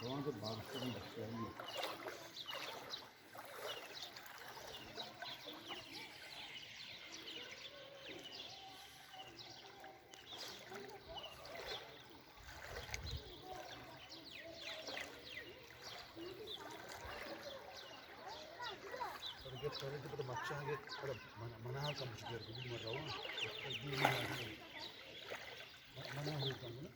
روان تو بارش تو بچے آئی۔ پر گپ کرے تو پتہ مچاں گپ، پر من، منا کم چکر کو بھی مر رہا ہوں۔ من، منا ہو کم نا۔